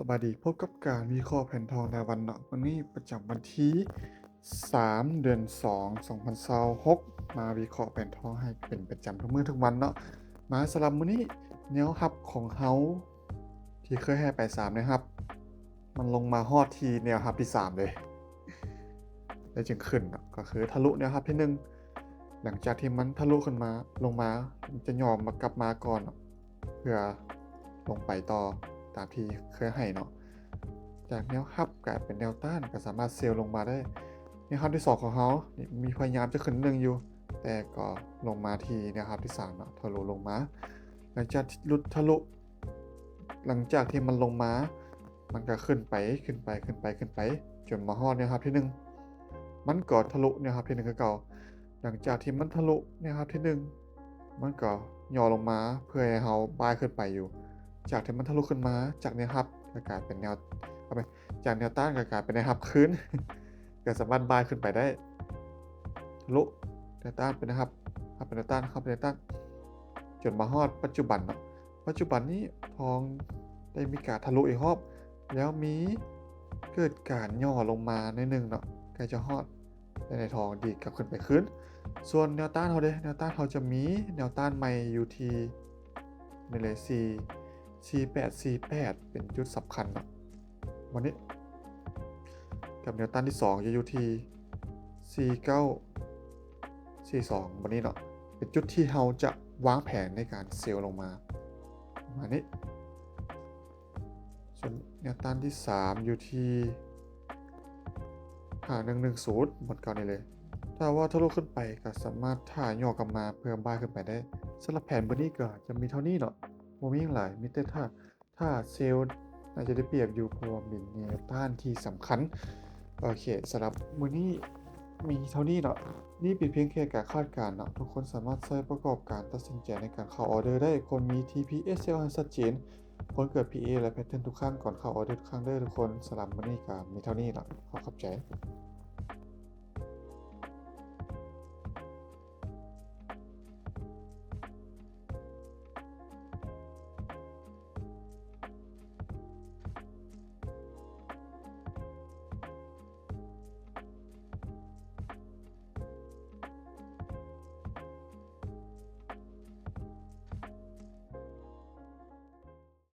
ບາຍດີ ພົບກັບການວິເຄາະແຜນທອງລາຍວັນເນາະ. ມື້ນີ້ປະຈຳວັນທີສາມ ເດືອນສອງ ສອງພັນຊາວຫົກ ມາວິເຄາະແຜນທອງໃຫ້ເປັນປະຈຳທຸກມື້ທຸກວັນເນາະ. ມາສຳລັບມື້ນີ້ ແນວຮັບຂອງເຮົາທີ່ເຄີຍໃຫ້ໄປສາມແນວຮັບ ມັນລົງມາຮອດທີ່ແນວຮັບທີສາມເລີຍ ແລ້ວຈຶ່ງຂຶ້ນເນາະ ກໍຄືທະລຸແນວຮັບທີໜຶ່ງ. ຫຼັງຈາກທີ່ມັນທະລຸຂຶ້ນມາ ລົງມາ ມັນຈະຫຍໍ້ມາກັບມາກ່ອນເນາະ ເພື່ອລົງໄປຕໍ່ຕາມທີ່ເຄີຍໃຫ້ເນາະ. ຈາກແນວຮັບກາຍເປັນແນວຕ້ານ ກໍສາມາດເຊວລົງມາໄດ້. ແນວຮັບທີສອງຂອງເຮົານີ້ມີພະຍາຍາມຈະຂຶ້ນໜຶ່ງຢູ່ ແຕ່ກໍລົງມາທີ່ແນວຮັບທີສາມເນາະ ທະລຸລົງມາ. ຫຼັງຈາກທີ່ຫຼຸດທະລຸ ຫຼັງຈາກທີ່ມັນລົງມາ ມັນກໍຂຶ້ນໄປ ຂຶ້ນໄປ ຂຶ້ນໄປ ຂຶ້ນໄປ ຈົນມາຮອດແນວຮັບທີໜຶ່ງ ມັນກໍທະລຸແນວຮັບທີໜຶ່ງຄືເກົ່າ. ຫຼັງຈາກທີ່ມັນທະລຸແນວຮັບທີໜຶ່ງ ມັນກໍຫຍໍ້ລົງມາເພື່ອໃຫ້ເຮົາບາຍຂຶ້ນໄປຢູ່. ຈາກທີ່ມັນທະລຸຂຶ້ນມາຈາກແນວຮັບ ກໍກາຍເປັນແນວ ເອົາໄປ ຈາກແນວຕ້ານກໍກາຍເປັນແນວຮັບຄືນ ກໍສາມາດບາຍຂຶ້ນໄປໄດ້ ທະລຸແນວຕ້ານເປັນແນວຮັບ ຮັບເປັນແນວຕ້ານ ຮັບເປັນແນວຕ້ານ ຈົນມາຮອດປັດຈຸບັນເນາະ. ປັດຈຸບັນນີ້ທອງໄດ້ມີການທະລຸອີກຮອບ ແລ້ວມີເກີດການຫຍໍ້ລົງມາໜ້ອຍໜຶ່ງເນາະ ໃກ້ຈະຮອດ ແລ້ວໃນທອງດີດກັບຂຶ້ນໄປຄືນ. ສ່ວນແນວຕ້ານເຮົາເດ ແນວຕ້ານເຮົາຈະມີແນວຕ້ານໃໝ່ຢູ່ທີ່ ນີ້ເລີຍ ສີ່ ສີ່ແປດ ສີ່ແປດ ເປັນຈຸດສຳຄັນເນາະ ບ່ອນນີ້ ກັບແນວຕ້ານທີສອງຈະຢູ່ທີ່ ສີ່ເກົ້າ ສີ່ສອງ ບ່ອນນີ້ເນາະ ເປັນຈຸດທີ່ເຮົາຈະວາງແຜນໃນການເຊວລົງມາ ປະມານນີ້. ສ່ວນແນວຕ້ານທີສາມຢູ່ທີ່ ຫ້າໜຶ່ງໜຶ່ງສູນ ບ່ອນເກົ່ານີ້ເລີຍ. ຖ້າວ່າທະລຸຂຶ້ນໄປກໍສາມາດຖ້າຫຍໍ້ກັບມາເພື່ອບາຍຂຶ້ນໄປໄດ້. ສຳລັບແຜນມື້ນີ້ກໍຈະມີເທົ່ານີ້ເນາະ ບໍ່ມີຫຍັງຫຼາຍ ມີແຕ່ຖ້າ ຖ້າເຊວອາດຈະໄດ້ປຽບຢູ່ ເພາະວ່າມີແນວຕ້ານທີ່ສຳຄັນ. ໂອເຄ ສຳລັບມື້ນີ້ມີເທົ່ານີ້ເນາະ. ນີ້ເປັນພຽງແຄ່ການຄາດການເນາະ ທຸກຄົນສາມາດໃຊ້ປະກອບການຕັດສິນໃຈໃນການເຂົ້າອອເດີໄດ້. ຄວນມີ ທີ ພີ ເອສ ແອລ ໃຫ້ຊັດເຈນ, ຄວນເກີດ ພີ ເອ ແລະ ແພັດເທີນທຸກຄັ້ງກ່ອນເຂົ້າອອເດີທຸກຄັ້ງເດີ ທຸກຄົນ. ສຳລັບມື້ນີ້ກໍມີເທົ່ານີ້ເນາະ ຂໍຂອບໃຈ.